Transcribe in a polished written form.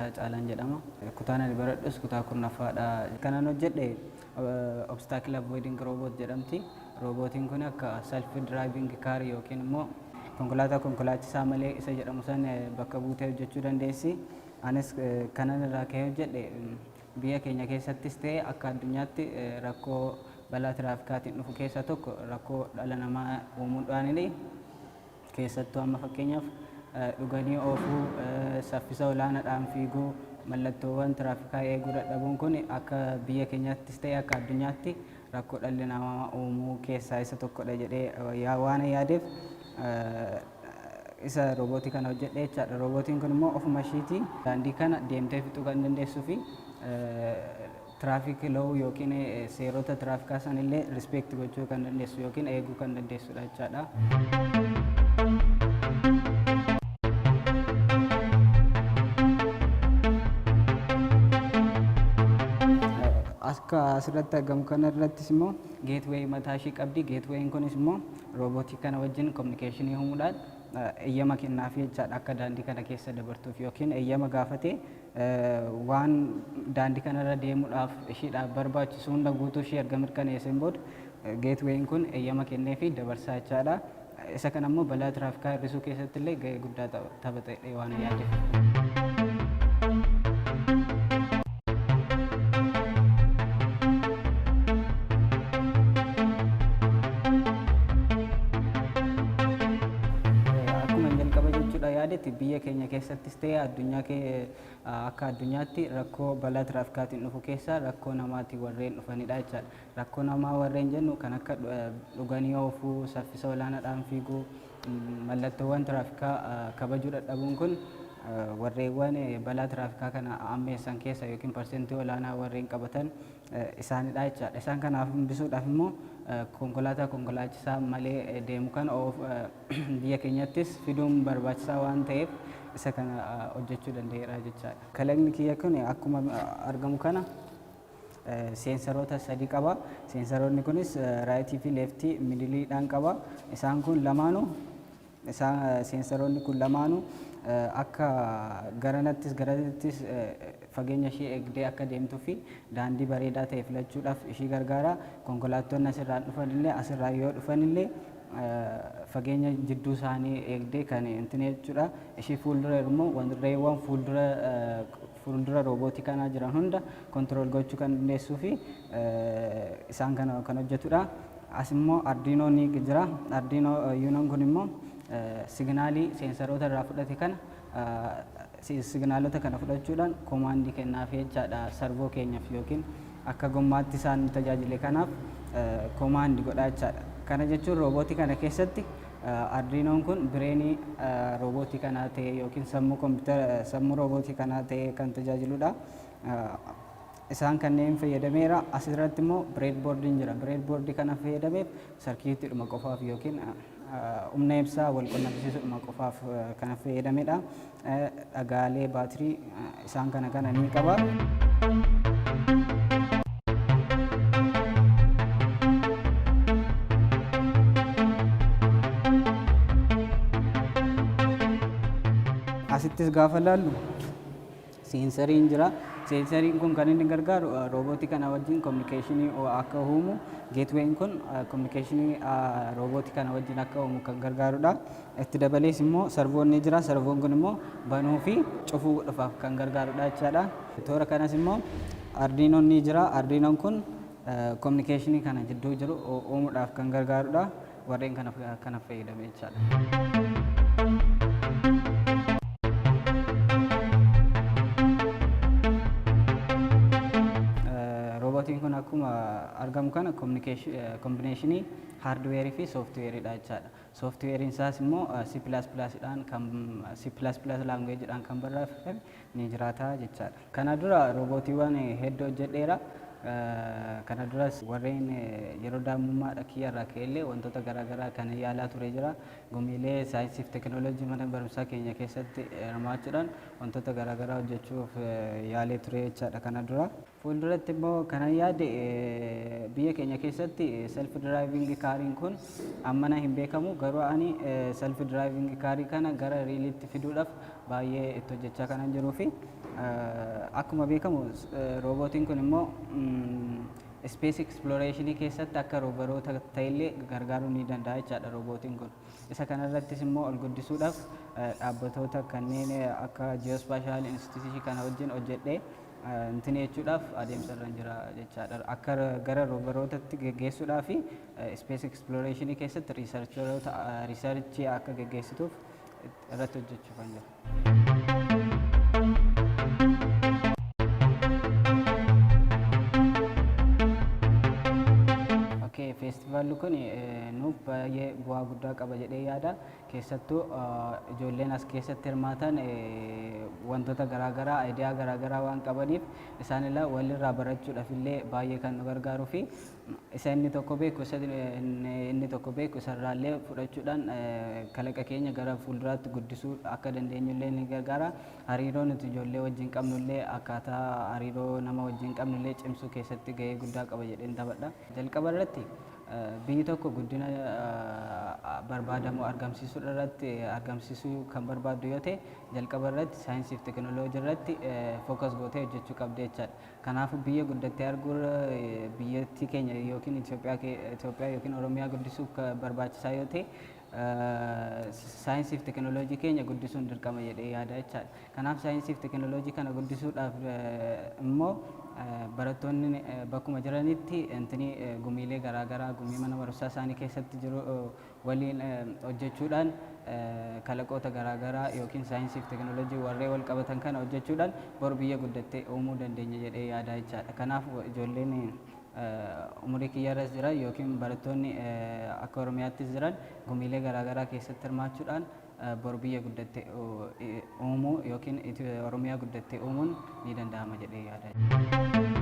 Barataa Caalaan jedhama. Kutaan ani baradhus kutaa 10ffaadha. Kanan hojjedhe Obstacle Avoiding Robot jedhamti. Roobootiin kun akka self driving car yookiin immoo konkolaataa konkolaachisaa malee isa jedhamu san bakka buutee hojjechuu dandeessi. Anis kanan irraa ka'ee hojjedhe biyya keenya keessattis ta'e akka addunyaatti rakkoo balaa tiraafikaatiin dhufu keessaa tokko rakkoo dhala namaa uumuudhaanidha. Keessattuu amma fakkeenyaaf dhuganii oofuu, saffisa olaanaadhaan fiiguu, mallattoowwan tiraafikaa eeguu dadhabuun kun akka biyya keenyaattis ta'e akka addunyaatti rakkoo dhalli namaa uumuu keessaa isa tokkodha jedhee waan yaadeef isa roobootii kana hojjedhe jechaadha. Roobootiin kun immoo ofuma ishiitii daandii kana deemtee fixuu kan dandeessuu fi traffic law yookiin seerota tiraafikaa sanillee respect gochuu kan dandeessu yookiin eeguu kan dandeessudha jechaadha. Akka asirratti argamu kana irrattis immoo gateway mataa ishii qabdi. Gatewayn kunis immoo roobootii kana wajjin communication uumuudhaan eeyyama kennaafii jechaadha akka daandii kana keessa dabartuuf yookiin eeyyama gaafatee waan daandii kanarra deemuudhaaf ishiidhaaf barbaachisu hunda guutuu ishii erga mirkaneesseen booda gatewayn kun eeyyama kenneefii dabarsaa jechaadha. Isa kana immoo balaa tiraafikaa hir'isuu keessatti illee gahee guddaa taphata jedhee waan yaadeef. Akkuma jalqaba jechuudha yaadetti biyya keenya keessattis ta'e addunyaa akka addunyaatti rakkoo balaa tiraafikaatiin dhufu keessaa rakkoo namaatiin warreen dhufanidha jechaadha. Rakkoo namaa warreen jennu kan akka dhuganii oofuu, saffisa olaanaadhaan fiiguu, mallattoowwan tiraafikaa kabajuu dadhabuun kun warreewwan balaa tiraafikaa kana hammeessan keessa yookiin parsentii olaanaa warreen qabatan isaanidha jechaadha. Isaan kanaaf hambisuudhaaf immoo konkolaataa konkolaachisaa malee deemu kana biyya keenyattis fiduun barbaachisaa waan ta'eef isa kana hojjechuu danda'eera jechaadha. Kalaqni kiyya kun akkuma argamu kana seensaroota sadi qaba. Seensaroonni kunis raayitii fi leeftii midiliidhaan qaba. Isaan kun lamaanuu isaan seensaroonni kun lamaanuu akka garanattis garanattis fageenya ishii eegdee akka deemtuu fi daandii bareedaa ta'e filachuudhaaf ishii gargaara. Konkolaattonni asirraan dhufanillee asirraan yoo dhufanillee fageenya jidduu isaanii eegdee kan intini jechuudha. Ishii fuuldura immoo warreewwan fuuldura fuuldura roobootii kanaa jiran hunda control gochuu kan dandeessuu fi isaan kana kan hojjetudha. As immoo Arduino ni jira. Arduino Unoon kun immoo signaalii seensaroota irraa fudhate kana signaalota kana fudhachuudhaan koomaandii kennaaf jechaadha sarvoo keenyaaf yookiin akka gommaatti isaan tajaajile kanaaf koomaandii godhaa jechaadha. Kana jechuun roobootii kana keessatti Arduinoon kun bireenii roobootii kanaa ta'ee yookiin sammuu kompiitara sammuu roobootii kanaa ta'ee kan tajaajiludha. Isaan kanneen fayyadameera. Asirratti immoo bireedboordiin jira. Bireedboordii kana fayyadameef sarkiitiidhuma qofaaf yookiin humna ibsaa wal qunnamsiisuudhuma qofaaf kan fayyadamedha. Dhagaalee baatirii isaan kana kana ni qaba. Asittis gaafa laallu seensariin jira. Seensariin kun kan inni gargaaru roobootii kana wajjin kominikeeshinii akka uumu, geetween kun kominikeeshinii roobootii kana wajjin akka uumu kan gargaarudha. Itti dabalees immoo sarvoon ni jira. Sarvoon kun immoo banuu fi cufuu dhufaaf kan gargaarudha jechaadha. Toora kanas immoo Arduinoon ni jira. Arduinoon kun kominikeeshinii kana jidduu jiru uumuudhaaf kan gargaarudha. Warreen kana kana fayyadame jechaadha. Roobootiin kun akkuma argamu kana kombineeshinii haardweerii fi sooftiweeriidha jechaadha. Sooftiweeriin isaas immoo C++ dhaan kan C++ language dhaan kan barreeffame ni jiraata jechaadha. Kana dura roobootiiwwan hedduu hojjedheera. Kana duras warreen yeroo daa'imummaadha kiyya irraa ka'ellee wantoota garaagaraa kan yaalaa ture jira. Gumiilee saayinsii fi teekinooloojii mana barumsaa keenya keessatti hirmaachuudhaan wantoota garaagaraa hojjechuuf yaalee ture jechaadha kana dura. Fuulduratti immoo kanan yaade, biyya keenya keessatti self driving cariin kun ammana hin beekamu, garuu ani self driving carii kana gara realitti fiduudhaaf baay'ee itti hojjechaa kanan jiruu fi akkuma beekamu roobootiin kun immoo space explorationii keessatti akka roveroota ta'ellee gargaaruu ni danda'a jechaadha roobootiin kun. Isa kanarrattis immoo ol guddisuudhaaf dhaabbatoota kanneen akka Geospatial Institute kana wajjin hojjedhee intini jechuudhaaf adeemsa irra jira jechaadha. Akka gara roverootatti geggeessuudhaa fi space explorationii keessatti researcheroota researchii akka geggeessituuf irratti hojjechuuf kan jiru. Okay, feestivaalli kun nuuf baay'ee bu'aa guddaa qaba jedhee yaada. Keessattuu ijoolleen as keessatti hirmaatan wantoota garaagaraa, idea garaagaraa waan qabaniif, isaanillee walirraa barachuudhaaf illee baay'ee kan nu gargaaruu fi isa inni tokko beeku, isa inni tokko beeku isarraallee fudhachuudhaan kalaqa keenya gara fuulduraatti guddisuu akka dandeenyu illee ni gargaara. Hariiroo nuti ijoollee wajjin qabnullee, akkaataa hariiroo nama wajjin qabnullee cimsuu keessatti gahee guddaa qaba jedheen taphadha. Jalqaba irratti biyyi tokko guddina barbaadamu argamsiisuu irratti, argamsiisuu kan barbaaddu yoo ta'e, jalqaba irratti saayinsii fi teekinooloojii irratti focus gootee hojjechuu qabdi jechaadha. Kanaafuu biyya guddattee arguu, biyyattii keenya yookiin Itoophiyaa yookiin Oromiyaa guddisuuf barbaachisaa yoo ta'e, saayinsii fi teekinooloojii keenya guddisuun dirqama jedhee yaada jechaadha. Kanaaf saayinsii fi teekinooloojii kana guddisuudhaaf immoo barattoonni bakkuma jiranitti intini gumiilee garaagaraa, gumii mana barumsaa isaanii keessatti jiru waliin hojjechuudhaan, kalaqoota garaagaraa yookiin saayinsii fi teekinooloojii warreen wal qabatan kana hojjechuudhaan bor biyya guddattee uumuu dandeenya jedhee yaada jechaadha. Kanaaf ijoolleen umurii kiyyarras jiran yookiin barattoonni akka Oromiyaattis jiran gumiilee garaagaraa keessatti hirmaachuudhaan bor biyya guddatte uumuu yookiin Oromiyaa guddatte uumuun ni danda'ama jedhee yaada.